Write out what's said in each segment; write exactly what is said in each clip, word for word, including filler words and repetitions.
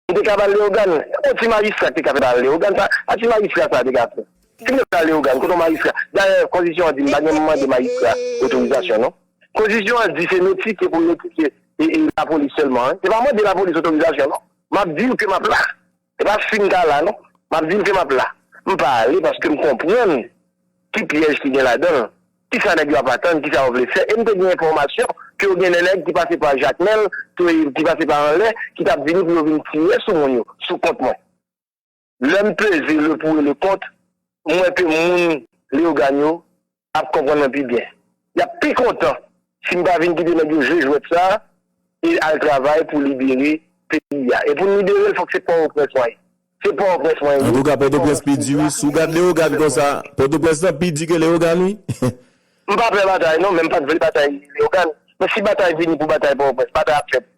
m te ka ba l Leyogàn. Yon ti majistra ki te ka fè ba l Leyogàn, sa, sa ti majistra sa te ka fè. Si m te ba l Leyogàn, kote yon majistra? Dayè, konstitisyon an di m pa gen mande majistra otorizasyon, non. Konstitisyon an di se notifye pou notifye e, e lapolis sèlman, en. Se pa mande lapolis otorizasyon, non. M ap di w ke m ap la. Se pa si m ta la, non. M ap di l ke m ap la. M pa ale paske m konprann ki pyèj ki gen ladan l. Kisa nèg yo ap atann, kisa yo vle fè. E m te gen enfòmasyon ke yo gen de nèg ki pase pa Jakmèl, ki, ki pase pa anlè, ki t ap vini pou yo vin tire sou moun yo, sou kont mwen. Lè m peze le pour et le contre, m wè ke moun Leyogàn yo ap konprann mwen pi byen. Y ap pi kontan si m pa vin kite nèg yo jwe jwèt sa a e al travay pou libere peyi a. E pou n libere l, fòk se Pòtoprens mwen ye. Se Pòtoprens mwen ye. Antouka, Pòtoprens pi di wi. Si w gad Leyogàn konsa, Pòtoprens lan pi di ke Leyogàn wi. M pa pè batay non, men m pa t vle batay Leyogàn. Men si batay vini pou batay Pòtoprens, batay ap fèt.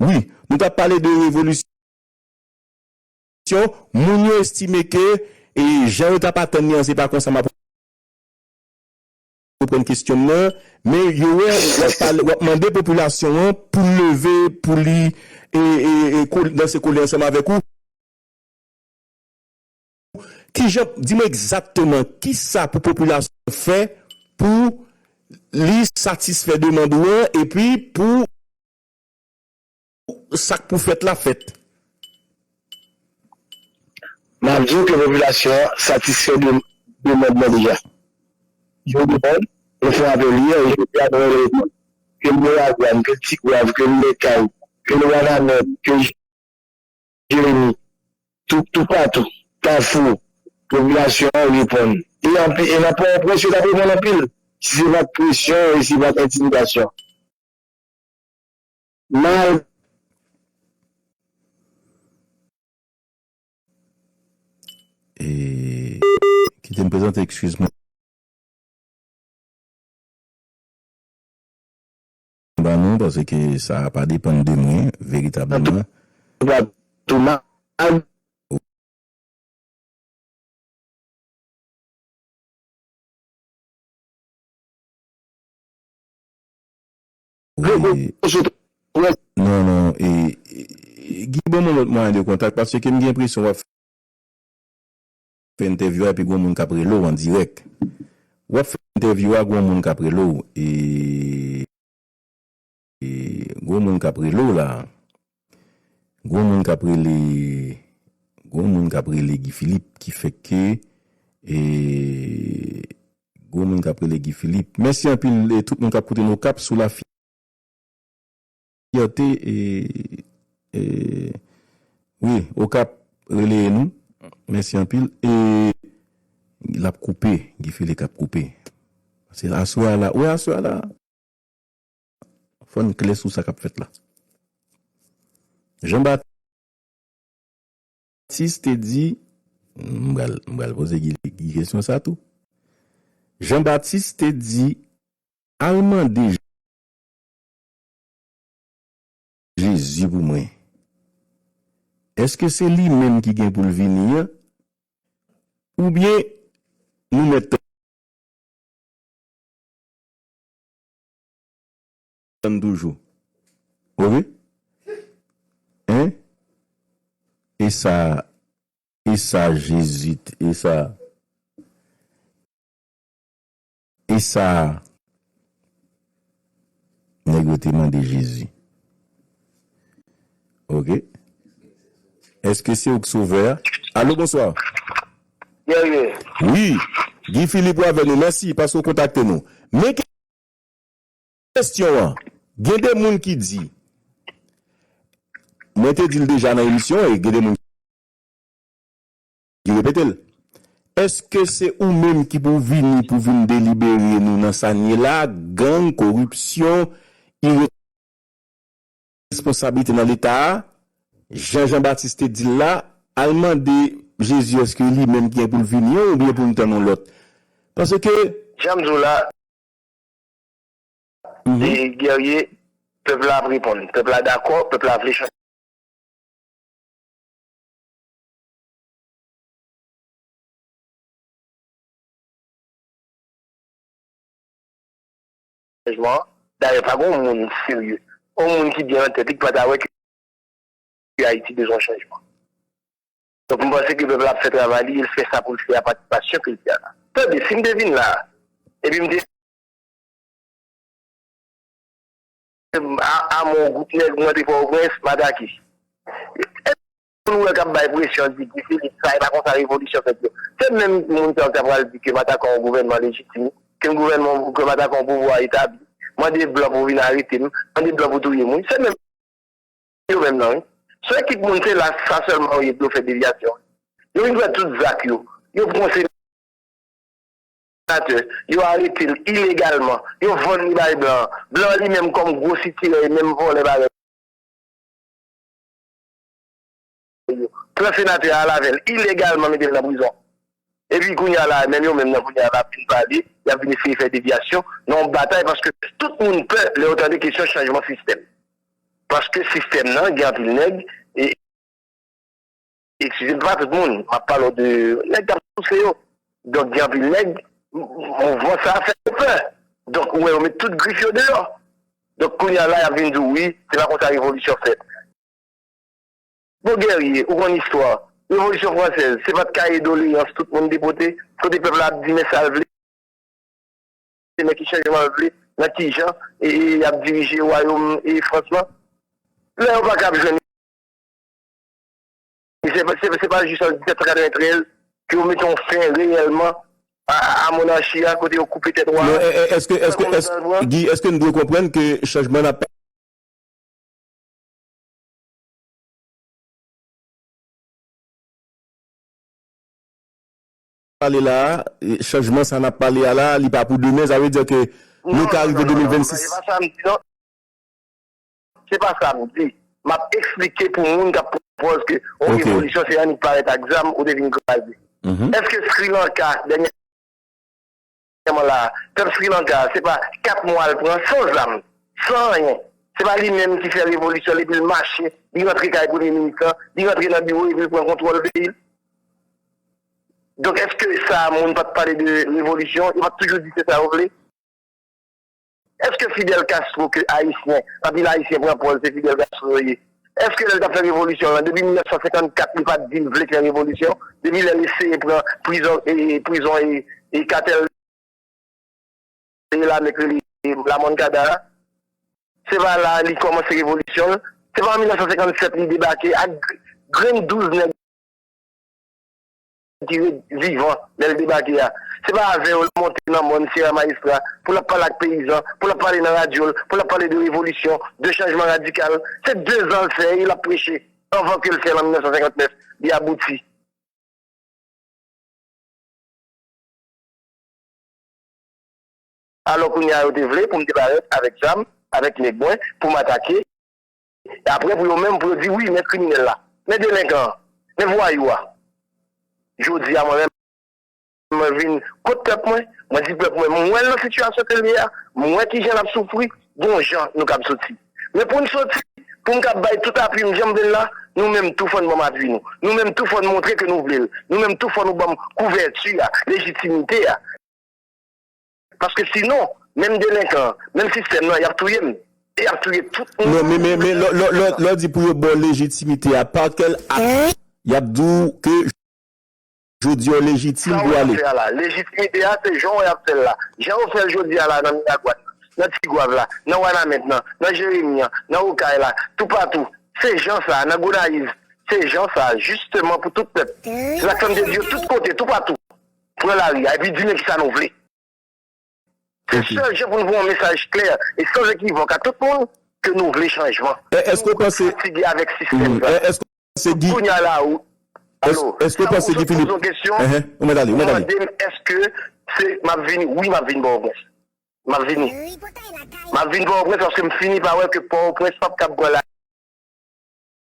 Wi, nou t ap pale de revolisyon. Moun yo estime ke e, jan yo t ap atann li an, se pa konsa m ap reprann kesyon m nan, men yo wè w ap pale, w ap mande popilasyon an pou l leve, pou li e, e, e, kole, danse kole ansanm avèk ou. Kijan, di mwen egzakteman kisa pou popilasyon fè pou li satisfè demann ou an, epi pou sa k pou fèt la fèt. M ap di w ke popilasyon an satisfè de demann nan deja. Yo demann, nou fè apèl yè, e jodi a nou reponn. Ke l Miragwàn, ke l Tigwav, ke l Lèkay, ke l Wanament, ke l Jeremi, tou, toupatou, Kafou, popilasyon an reponn. E anpi, e nan Pòtoprens yo t ap reponn anpil, si se pa t presyon e si se pa t entimidasyon. Mal. E, kite m prezante, eskiz mwen. Ba nou, paske sa pa depann de mwen, veritableman. Toupatou, mal. Wi. Non, non, e, e, e, Guy, ban mwen lòt mwayen de kontak, paske m gen enpresyon w ap fè entèvyou a, epi gon moun k ap rele w an dirèk. W ap fè entèvyou a, gon moun k ap rele w, e, e, gon moun k ap rele w la. Gon moun k ap rele, gon moun k ap rele Guy Philippe, ki fè ke, e, gon moun k ap rele Guy Philippe. Mèsi anpil, e, tout moun k ap koute nou, k ap sou la fiyète, e, e, wi, Okap rele nou. Mèsi anpil. E l ap koupe, Guy Philippe ap koupe. Se aswè a la, wi, aswè a la. Fò n klè sou sa k ap fèt la. Jean Baptiste te di, m pral, m pral poze Guy, Guy kesyon sa tou. Jean Baptiste te di, al mande Jezi pou mwen. Èske se li menm ki gen pou l vini an? Oubyen nou mèt tann toujou? Oke? Hein? E sa, e sa Jezi, e sa, e sa nèg yo te mande Jezi. Oke? Èske se ou k sovè a? Alo, bonswa. Guerrier. Wi, Guy Philippe ou avè nou. Mèsi paske w kontakte nou. Men kesyon an, gen de moun ki di, mwen te di l deja nan emisyon, e gen de moun ki repete l. Èske se ou menm ki pou vini pou vin delibere nou nan sa n ye la, gang, koripsyon, iresponsablite nan Leta a? Jan Jean Baptiste te di l la, al mande Jezi èske li menm ki gen pou l vini an oubyen pou n tann yon lòt. Paske jan m di w la, e Guerrier, pèp la ap reponn. Pèp la dakò, pèp la vle chanjman. Dayè, pa gen yon moun serye, yon moun ki byen nan tèt li ki pa ta wè ke Ayiti bezwen chanjman. Donk, m panse ke pèp la ap fè travay li, e l fè sa pou l fè a patipasyon ke l fè a la. Tande, si m te vin la, epi m te a, a mwen yon gwoup nèg, m rantre Pòtoprens, m atake. Epi moun ou wè k ap bay presyon, di, Guy Philippe, sa, e pa konsa revolisyon fèt yo. Se menm moun sa yo k ta pral di ke m atake yon gouvènman lejitim, ke m gouvènman, ke m atake yon pouvwa etabli. Mande blan pou vin arete m, mande blan pou touye m, wi. Se menm yo menm nan, wi. Se yon ekip moun, se la, sa sèlman yo ye pou yo fè devyasyon. Yo vin fè tout zak yo. Yo pran senatè, yo arete l ilegalman, yo vann li bay blan an. Blan an li menm kòm gwo sitirè, e menm vòlè parèy yo. Pran senatè a al avè l ilegalman, mete l nan prizon. Epi kounye a la, menm yo menm nan kounye a, y ap vin pale, y ap vin eseye fè devyasyon nan yon batay, paske tout moun pè lè yo tande kesyon chanjman sistèm. Paske sistèm nan, gen anpil nèg, e, eskize m, pa tout moun, m ap pale w de nèg k ap souse yo. Donk, gen anpil nèg, m-, mouvman sa a fè yo pè. Donk, ou wè, yo met tout grif yo deyò. Donk, kounye a la, y ap vin di w, wi, se pa konsa revolisyon fèt. Bon, Guerrier, ou konn istwa. Revolisyon fransèz, se pa t kaye doleyans tout moun te pote, kote pèp la ap di men sa l vle, men ki chanjman l vle, nan ki jan, e, e, y ap dirije wayòm, e, Frans lan. Lè yo pa kab jwenn, se pa, se, se pa jis an disèt san katreventrèz ke yo mete yon fen reyèlman a, a, a monachi a, kote yo koupe tèt wa. Non, è-, è-, èske, èske, èske, Guy, èske n dwe konprann ke chanjman n ap pale la a, e, chanjman sa n ap pale a la, li pa pou demen, sa vle di ke nou ka rive de mil vennsis. Non, non, non, non, non, non, se pa sa m di, non. Se pa sa m di. M ap eksplike pou moun k ap pran pòz ke yon revolisyon se annik parèt ak zam ou te vin kraze. Èske Sri Lanka, dènyèman la, pèp Sri Lanka, se pa kat mwa l pran san zam, san anyen? Se pa li menm ki fè revolisyon l epi l mache, li rantre kay premye minis lan, li rantre nan biwo epi l pran kontwòl peyi l? Donk, èske sa, moun pa t pale de revolisyon? Yo pa t toujou di se sa yo vle? Èske Fidel Castro, ke Ayisyen, anpil Ayisyen pran pòz se Fidel Castro yo ye? Èske lè l t ap fè revolisyon l lan, depi mil nèf san senkannkat, li pa t di l vle fè revolisyon? Depi lè l eseye pran prizon, e, prizon, e, e katèl, e lame k rele La Moncada a, se pa la li kòmanse revolisyon l? Se pa an mil nèf san senkannsèt li debake ak gr-, grenn douz nèg ki ret vivan lè l debake a? Se pa avè yo l monte nan mòn Sierra Maestra pou l ap pale ak peyizan, pou l ap pale nan radyo l, pou l ap pale de revolisyon, de chanjman radikal? Se dezan l fè e l ap preche anvan ke l fè l an mil nèf san senkannnèf, li abouti. Alò, kounye a, yo te vle pou m te parèt avèk zam, avèk nèg mwen, pou m atake. E apre, pou yo menm, pou yo di, wi, men kriminèl la, men delenkan an, men vwayou a. Jodi a, mwen menm, mwen vin kot pèp mwen, mwen di pèp mwen, m wè l nan sitiyasyon ke l ye a, m wè kijan l ap soufri, gon jan nou kab soti. Men pou n soti, pou m kab bay tout apui m jan m vle l la, nou menm tou fò n ban m apui nou. Nou menm tou fò n montre ke nou vle l. Nou menm tou fò nou ban m kouvèti a, lejitimite a. Paske sinon, menm delenkan an, menm sistèm nan, y ap touye m. E y ap touye tout moun. Non, men, men, men, lè, lè, lè, lè w di pou yo ba w lejitimite a, pa kèl ak y ap di w ke jodi a w lejitim pou ale. Sa w ap fè a la, lejitimite a, se jan w ap fè l la. Jan yo fè l jodi a la nan Miragwàn, nan Tigwav la, nan Wanament nan, nan Jeremi an, nan Okay la, toupatou. Se jan sa, nan Gonayiv, se jan sa, jisteman pou tout pèp. Se sa k fè m te di yo tout kote, toupatou, pran lari a, epi di men kisa nou vle. Se sèl jan pou n voye yon mesaj klè e san ekivòk a tout moun ke nou vle chanjman. Èske w panse, fatige avèk sistèm sa. Èske w panse Guy, kounye a la, ou, alo, èske w panse Guy Philippe, ou mèt ale, ou mèt ale. Mande m èske se, m ap vini, wi, m ap vin Pòtoprens. M ap vini. M ap vin Pòtoprens paske m fini pa wè ke Pòtoprens p ap kab pran la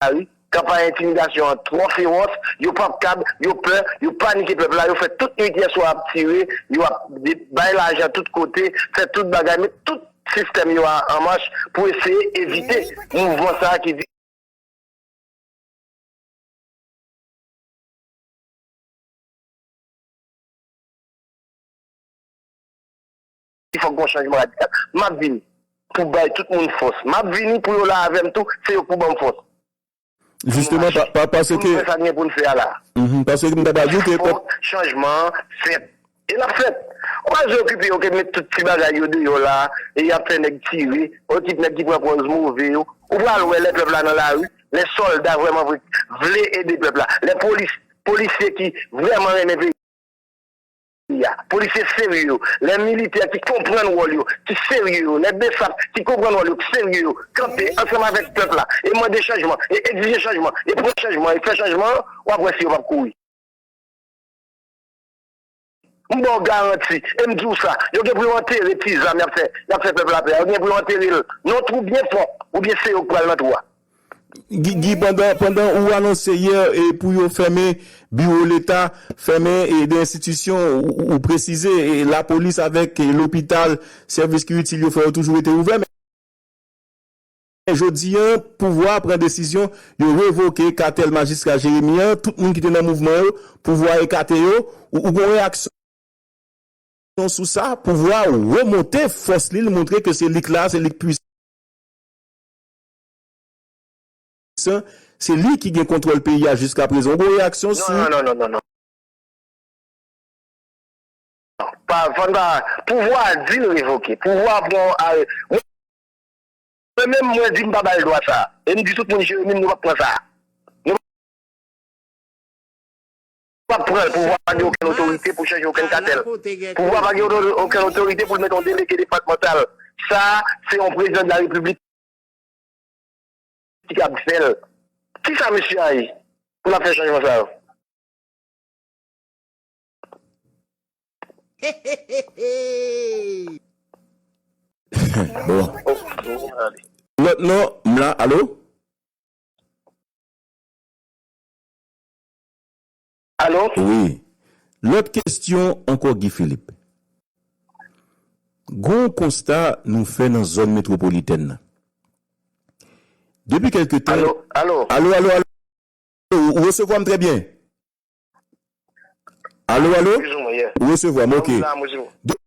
lari. Kanpay entimidasyon an twò fewòs, yo p ap kab, yo pè, yo panike pèp la, yo fè tout nwit yèswa ap tire, yo ap de-, bay lajan tout kote, fè tout bagay, men tout sistèm yo a an mach pou eseye evite mouvman sa a ki di fòk gon chanjman radikal. M ap vini pou bay tout moun fòs. M ap vini pou yo la avè m tou, se yo k pou ban m fòs. Jisteman, pa, pa, paske pou nou fè sa n gen pou n fè a la. Mhm, paske m ta pral di w ke fò chanjman an fèt. E l ap fèt. Ou pa bezwen okipe yo ke met tout ti bagay yo deyò la, e y ap fè nèg tire, yon ekip nèg ki pran pòz move yo. Ou pral wè lè pèp la nan lari, lè sòlda vrèman vre vle ede pèp la, lè polis, polisye ki vrèman renmen peyi a, polisye serye yo, lè militè ki konprann wòl yo, ki serye yo, lè besap ki konprann wòl yo, ki serye yo, kanpe ansanm avèk pèp la, e mande chanjman, e egzije chanjman, e pran chanjman, e fè chanjman an, w ap wè si yo p ap kouri. M ba w garanti, e m di w sa, yo gen pou yo antere ti zam y ap fè, y ap fè pèp la pè a, yo gen pou yo antere l nan yon twou byen fon, oubyen se yo k pral nan twou a. Guy, Guy, pandan, pandan ou anonse yè e pou yo fèmen biwo Leta, fèmen e de enstitisyon, ou, ou, ou presize e lapolis avèk e lopital, sèvis ki itil yo fè yo toujou rete ouvè, men jodi a, pouvwa a pran desizyon, yo revoke katèl majistra Jeremi an, tout moun ki te nan mouvman yo, pouvwa a ekate yo, ou, ou gon reyaksyon sou sa, pouvwa a remonte fòs li, l montre ke se li k la, se li k pwisan, se li ki gen kontwòl peyi a jiska prezan. Ou gon reyaksyon sou... Non, non, non, non, non, non. Pa, fò n pa, pouvwa a di l revoke. Pouvwa a pran arè. Mwen menm, mwen di m pa ba l dwa sa. E m di tout moun, Jeremi, nou p ap pran sa. Nou p ap pran l. Pouvwa a pa gen okenn otorite pou chanje okenn katèl. Pouvwa a pa gen oto-, okenn otorite pou l mete yon delege depatmantal. Sa, se yon prezidan de la repiblik ki ap fè l. Kisa misye a ye pou l ap fè chanjman sa yo? Bon. Lòt non, m la, alo? Alo? Wi. Lòt kesyon ankò, Guy Philippe. Gon konsta nou fè nan zòn metwopolitèn nan. Depi kèlke tan... Alo, alo. Alo, alo, alo. Ou, ou resevwa m trè byen? Alo, alo? Ou resevwa m, ok. De-,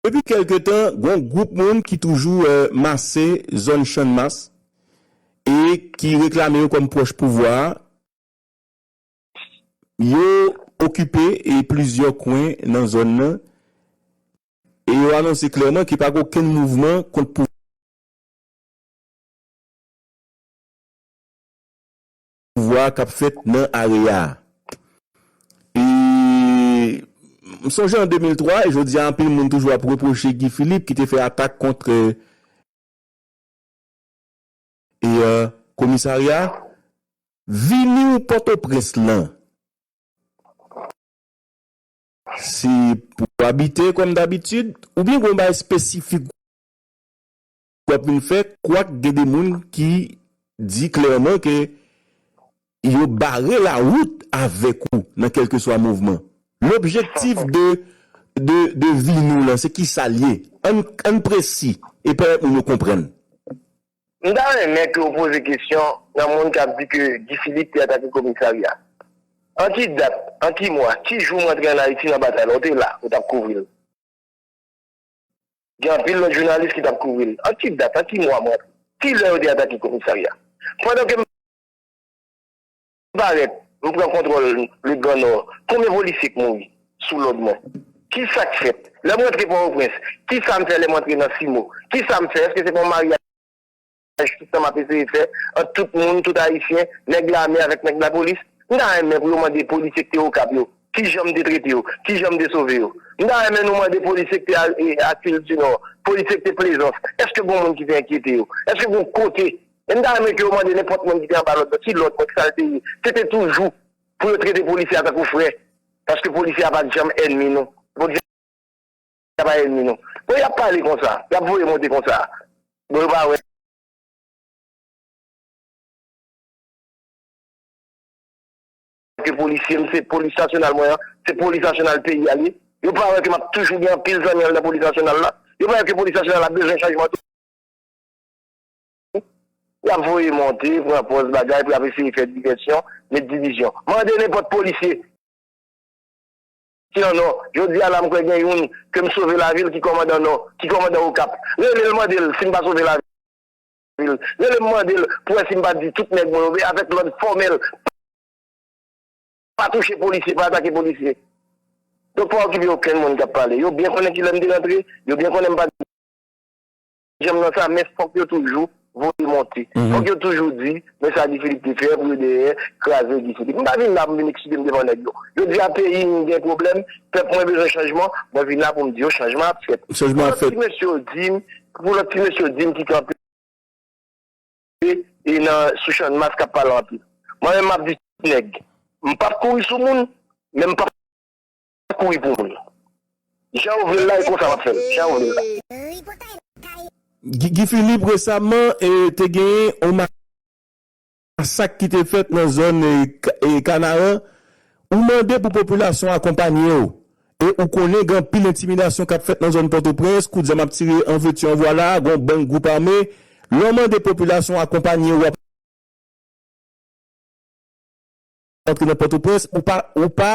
depi kèlke tan, gon gwoup moun ki toujou, euh, mase zòn Channmas e ki reklame yo kòm pwòch pouvwa a. Yo okipe e plizyè kwen nan zòn nan e yo anonse klèman ke pa gen okenn mouvman kont pouvwa a k ap fèt nan area a. E m sonje an de mil twa, e jodi a anpil moun toujou ap repwoche Guy Philippe ki te fè atak kont, euh, e, euh, komisarya, vini w Pòtoprens lan, se pou abite kòm dabitid, oubyen gon bagay espesifik w ap vin fè, kwak gen de moun ki di klèman ke yo bare lawout avèk ou nan kèlkeswa mouvman. Lobjektif de, de, de vini w lan, se kisa l ye? Ann, ann presi e pèmèt moun yo konprann. M ta renmen ke w poze kesyon nan moun k ap di ke Guy Philippe te atake komisarya. An ki dat, an ki mwa, ki jou m rantre ann Ayiti nan batay la, w te la, w t ap kouvri l. Gen anpil lòt jounalis ki t ap kouvri l. An ki dat, an ki mwa m rantre? Ki lè yo te atake komisarya? Pandan ke m parèt, m pran kontwòl le Gran Nò, konbyen polisye k mouri sou lòd mwen? Kisa k fèt? Lè m rantre Pòtoprens, kisa m fè lè m rantre nan Simo? Kisa m fè? Èske se pa yon maryaj tout tan m ap eseye fè ant tout moun, tout Ayisyen, nèg lame avèk nèg lapolis? M ta renmen pou yo mande polisye k te Okap yo, kijan m te trete yo, kijan m te sove yo. M ta renmen nou mande polisye k te a, e, a Kil di Nò, polisye k te Plezans, èske gon moun ki te enkyete yo? Èske gon kote? E m ta renmen ke yo mande nenpòt moun ki te anba lòd mwen, ki lòd mwen, kisa l te ye? Se te toujou pou yo trete polisye a tankou frè, paske polisye a pa t janm ènmi nou. Polisye a pa ènmi nou. Bon, y ap pale konsa, y ap voye monte konsa. Bon, yo pa wè ke polisye m, se polis nasyonal mwen an, se polis nasyonal peyi a l ye. Yo pa wè ke m ap toujou gen anpil zanmi andedan polis nasyonal la. Yo pa wè ke polis nasyonal la bezwen chanjman tou. Y ap voye monte, pran pòz bagay, pou y ap eseye fè divèsyon, met divizyon. Mande nenpòt polisye ki nan Nò. Jodi a la, m kwè gen youn ke m sove lavi l ki kòmandan Nò, ki kòmandan Okap. Rele l, mande l si m pa sove lavi Lè m mande l pou wè si m pa di tout nèg mwen yo, men avèk lòd fòmèl, pa touche polisye, pa atake polisye. Donk, pa okipe okenn moun k ap pale. Yo byen konnen kilè m te rantre, yo byen konnen m pa t janm nan sa, men fòk yo toujou voye monte. Fòk yo toujou di, men sa Guy Philippe te fè pou yo dèyè kraze Guy Philippe. M pa vin la pou m vin eksplike m devan nèg yo. Yo di a peyi m gen pwoblèm, pèp mwen bezwen chanjman, mwen vin la pou m di yo chanjman ap fèt. Chanjman ap fèt. Pou lòt ti mesye yo di m, pou lòt ti mesye yo di m ki kanpe e nan sou Channmas k ap pale anpil. Mwen menm m ap di tout nèg, m p ap kouri sou moun, men m p ap kouri pou moun. Jan yo vle l la, e konsa m ap fè l. Jan yo vle l la. Guy, Guy Philippe resaman e te genyen yon masak ki te fèt nan zòn e, Ka- e Kanaran. Ou mande pou popilasyon akonpanye w. E ou konnen gen anpil entimidasyon k ap fèt nan zòn Pòtoprens, kout zam ap tire an veti an vwala, gen yon bann gwoup ame. Lè w mande popilasyon akonpanye w, w ap antre nan Pòtoprens, ou pa, ou pa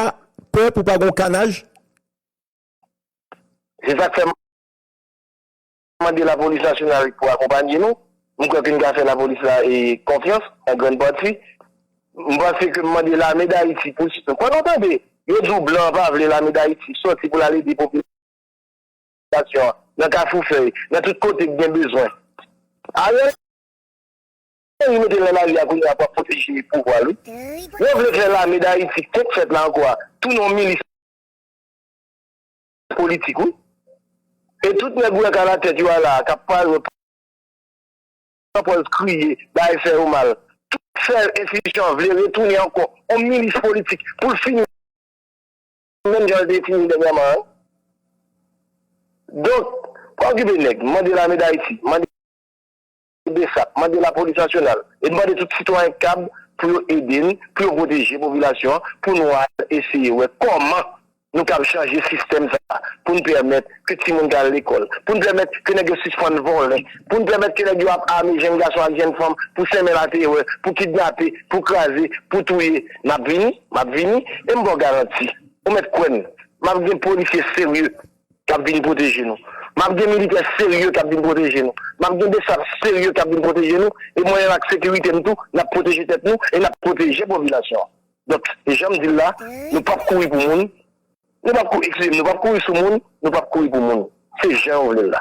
pè pou pa gen yon kanaj? Se sa k fè m mande lapolis nasyonal pou akonpanye nou. M kwè ke n ka fè lapolis la e konfyans, an grann pati. M panse ke m mande lame Dayiti pou sipòte. Pandan w tande, yo di w blan an pa vle lame Dayiti sòti pou l al ede popilasyon an, nan Kafou Fèy, nan tout kote k gen bezwen. Ariel Henry mete l nan lari a kounye a pou ap pwoteje pouvwa l, wi. Yo vle fè lame Dayiti, k t ap fèt la ankò a, tounen yon milis politik, wi. E tout nèg ou wè k alatèt yo a la, k ap pale, pran pòz kriye, bay fè yo mal. Tout sèl enstitisyon an vle retounen ankò yon milis politik pou l fini menm jan l te fini dènyèman an. Donk, pa okipe nèg, mande lame Dayiti, mande BSAP, mande lapolis nasyonal, e mande tout sitwayen k kab pou yo ede n, pou yo pwoteje popilasyon an, pou nou al eseye wè kòman nou kab chanje sistèm sa a, pou n pèmèt ke timoun ka al lekòl, pou n pèmèt ke nèg yo sispann vòlè, pou n pèmèt ke nèg yo ap ame jèn gason ak jèn fanm pou senmen laterè, pou kidnape, pou kraze, pou touye. M ap vini, m ap vini, e m ba w garanti. Ou mèt kwè m, m ap gen polisye serye k ap vin pwoteje nou. M ap gen militè serye k ap vin pwoteje nou. M ap gen BSAP serye k ap vin pwoteje nou. E mwen menm ak sekirite m tou, n ap pwoteje tèt nou e n ap pwoteje popilasyon an. Donk, e jan m di l la, nou p ap kouri pou moun. Nou p ap kouri, eskize m, nou p ap kouri sou moun, nou p ap kouri pou moun. Se jan yo vle l la.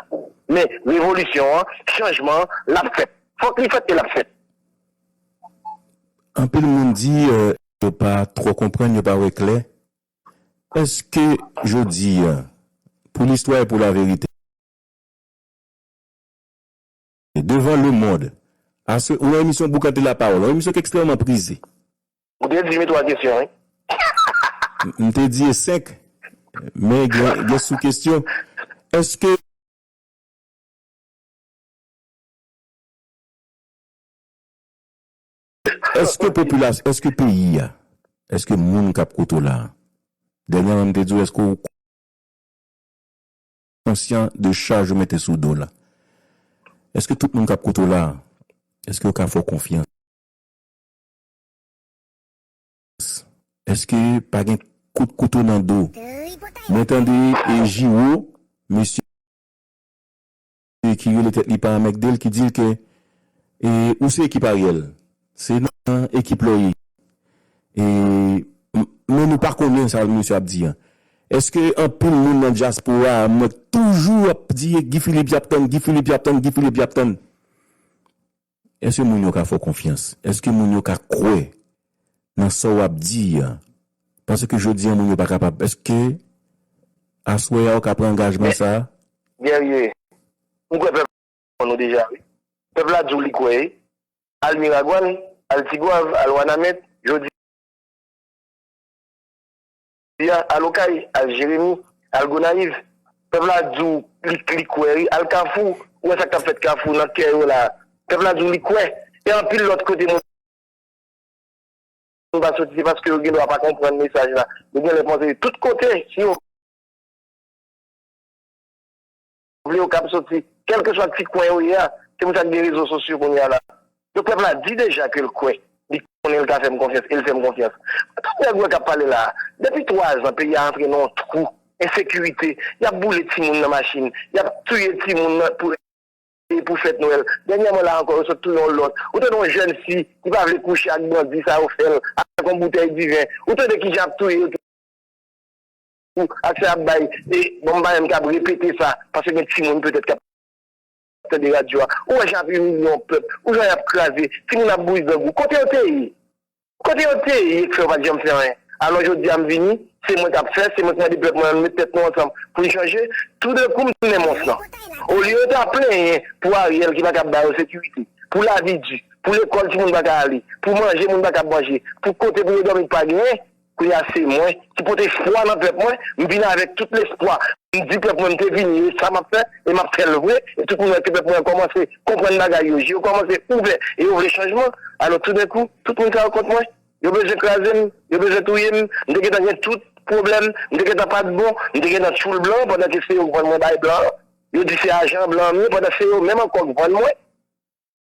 Men, revolisyon an, chanjman an, l ap fèt. Fòk li fèt e l ap fèt. Anpil moun di, euh, yo pa twò konprann, yo pa wè klè. Èske jodi a, pou listwa e pou laverite, devan lemonn, aswè, ou nan emisyon Boukante Lapawòl, yon emisyon ki ekstrèmman prize. Ou te di m twa kesyon, wi. M te di e senk, men gen, gen sou kesyon. Èske Èske popilasyon, èske peyi a, èske moun k ap koute w la a, dènyèman m te di w, èske w konsyan de chaj ou mete sou do w la? Èske tout moun k ap koute w la a, èske yo ka fè w konfyans? Èske pa gen kout kouto nan do? Mwen tande e Jiwo, mesye ki rele tèt li pa Mègdèl, ki di l ke, e, ou se ekip Ariel. Se nan ekip la w ye. E, m- men nou pa konnen sa misye ap di an. Èske anpil moun nan dyaspora a, mwen toujou ap di Guy Philippe y ap tann, Guy Philippe y ap tann, Guy Philippe y ap tann? Èske moun yo ka fè w konfyans? Èske moun yo ka kwè nan sa w ap di a? Paske jodi a, moun yo pa kapab. Èske aswè a, w ka pran angajman sa a? Guerrier, m kwè pèp la konn ou deja, wi. Pèp la di w li kwè, wi. Al Miragwàn, al Tigwav, al Wanament, jodi a, al Okay, al Jeremi, al Gonayiv. Pèp la di w li, li kwè, wi. Al Kafou, ou wè sa k t ap fèt Kafou nan kè yo la. Pèp la di w li kwè. E anpil lòt kote moun pa soti, se paske yo gendwa pa konprann mesaj la. Yo genlè panse tout kote, si yo vle yo kab soti, kèlkeswa ti kwen yo ye a. Se pou sa k gen rezo sosyo kounye a la. Donk pèp la di deja ke l kwè. Li konnen l ka fè m konfyans, e l fè m konfyans. Tout nèg ou wè k ap pale la a, depi twa zan peyi a antre nan yon twou ensekirite, y ap boule timoun nan machin, y ap touye timoun nan pou pou fèt Nwèl. Dènyèman la ankò, yo sot touye yon lòt. Ou tande yon jèn fi ki pa vle kouche ak bandi, sa yo fè l, avèk yon boutèy diven. Ou tande kijan y ap touye yo tou, ak sa y ap bay. E, bon, m pa menm k ap repete sa, paske gen timoun petèt k ap tande radyo a. Ou wè jan y ap imilye yon pèp, ou jan y ap kraze, timoun ap bouri grangou. Kote yo te ye? Kote yo te ye k fè yo pa t janm fè anyen? Alò, jodi a m vini, se mwen k ap fè, se mwen k mande pèp mwen an, nou met tèt nou ansanm pou n chanje. Toudenkou, m tounen mons lan. Olye yo ta plenyen pou Ariel ki pa kab ba yo sekirite, pou lavi di, pou lekòl timoun pa ka ale, pou manje moun pa kab manje, pou kote pou yo dòmi pa genyen, kounye a se mwen ki pote espwa nan pèp mwen, m vin avèk tout lespwa. M di pèp mwen m te vini, e sa m ap fè, e m ap fè l vre, e tout moun wè ke pèp mwen an kòmanse konprann bagay yo, je yo kòmanse ouvè, e yo vle chanjman. Alò, toudenkou, tout moun sa yo kont mwen. Yo bezwen kraze m, yo bezwen touye m. M te gentan gen tout pwoblèm, m te gentan pa t bon, m te gentan tchoul blan, pandan ke se yo k vann mwen bay blan an. Yo di se ajan blan m ye, pandan se yo menm ankò k vann mwen.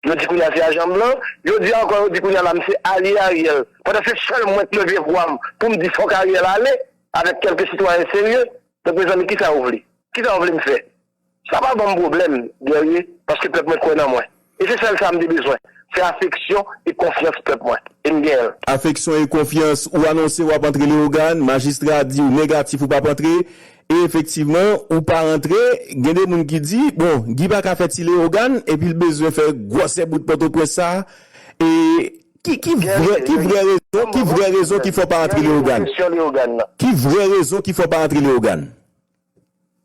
Yo di kounye a se ajan blan, yo di ankò, yo di kounye a la m se alye Ariel. Pandan se sèl mwen k leve vwa m pou m di fòk Ariel ale, avèk kèlke sitwayen serye. Donk, mezanmi, kisa yo vle? Kisa yo vle m fè? Sa pa ban m pwoblèm, Guerrier, paske pèp mwen kwè nan mwen. E se sèl sa m te bezwen. Se afeksyon e konfyans pèp mwen. E m genyen l. Afeksyon e konfyans, ou anonse w ap antre Leyogàn, majistra di w negatif ou p ap antre, e efektivman, ou pa antre, gen de moun ki di, bon, Guy pa ka fè ti Leyogàn, epi l bezwen fè gwòsè bout Pòtoprens sa, e ki, ki vrè, ki vrè rezon, ki vrè rezon ki fè w pa antre Leyogàn? Ki vrè rezon ki fè w pa antre Leyogàn?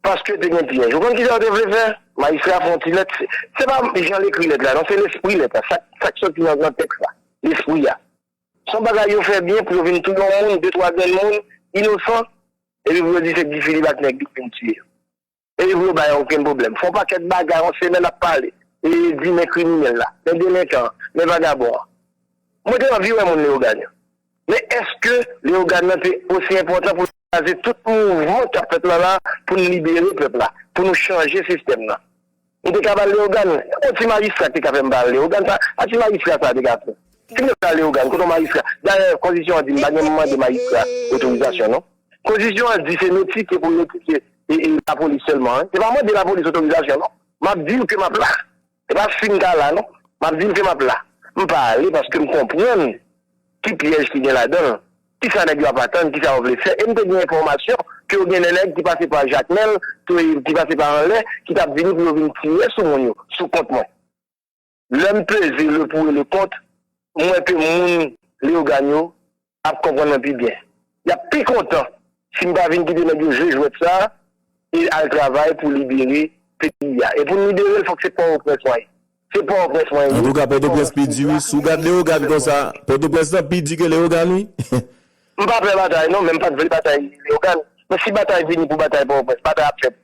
Paske te gen pyèj. Ou konn kisa yo te vle fè? Majistra fè yon ti lèt. Se, se pa jan l ekri lèt la, non, se lespri lèt la. Sa, sa k soti nan, nan tèks la. Lespri a. Se yon bagay yo fè byen pou yo vin touye yon moun, de, twa grenn moun, inosan, epi pou yo di se Guy Philippe ak nèg li k vin tiye yo. Epi pou yo bay okenn pwoblèm. Fè yon pakèt bagay, yon semèn ap pale. E di men kriminèl la, men delenkan an, men vagabon an. Mwen te anvi wè moun Leyogàn yo. Men èske Leyogàn nan te osi enpòtan pou l kraze tout mouvman k ap fèt la la, pou n libere pèp la, pou nou chanje sistèm nan? M te ka ba l Leyogàn, yon ti majistra ki te ka fè m ba l Leyogàn, sa, sa ti majistra sa te ka fè. Si m te ba l Leyogàn, kote yon majistra? Dayè, konstitisyon an di m pa gen mande majistra otorizasyon, non. Konstitisyon an di se notike pou notike e, e lapolis sèlman, wi. Se pa mande lapolis otorizasyon, non. M ap di l ke m ap la. Se pa si m ta la, non. M ap di l ke m ap la. M pa ale paske m konprann ki pyèj ki gen ladan l. Kisa nèg yo ap atann, kisa yo vle fè. E m te gen enfòmasyon ke yo gen de nèg ki pase pa Jakmèl, ki, ki pase pa anlè, ki t ap vini pou yo vin tire sou moun yo, sou kont mwen. Lè m peze le pour et le contre, m wè ke moun Leyogàn yo ap konprann mwen pi byen. Y ap pi kontan si m pa vin kite nèg yo jwe jwèt sa a e al travay pou libere peyi a. E pou n libere l, fòk se Pòtoprens mwen ye. Se Pòtoprens mwen ye. Antouka, Pòtoprens pi di, wi. Si w gad Leyogàn konsa, Pòtoprens lan pi di ke Leyogàn, wi. M pa pè batay, non, men m pa t vle batay Leyogàn. Men si batay vini pou batay Pòtoprens, batay ap fèt.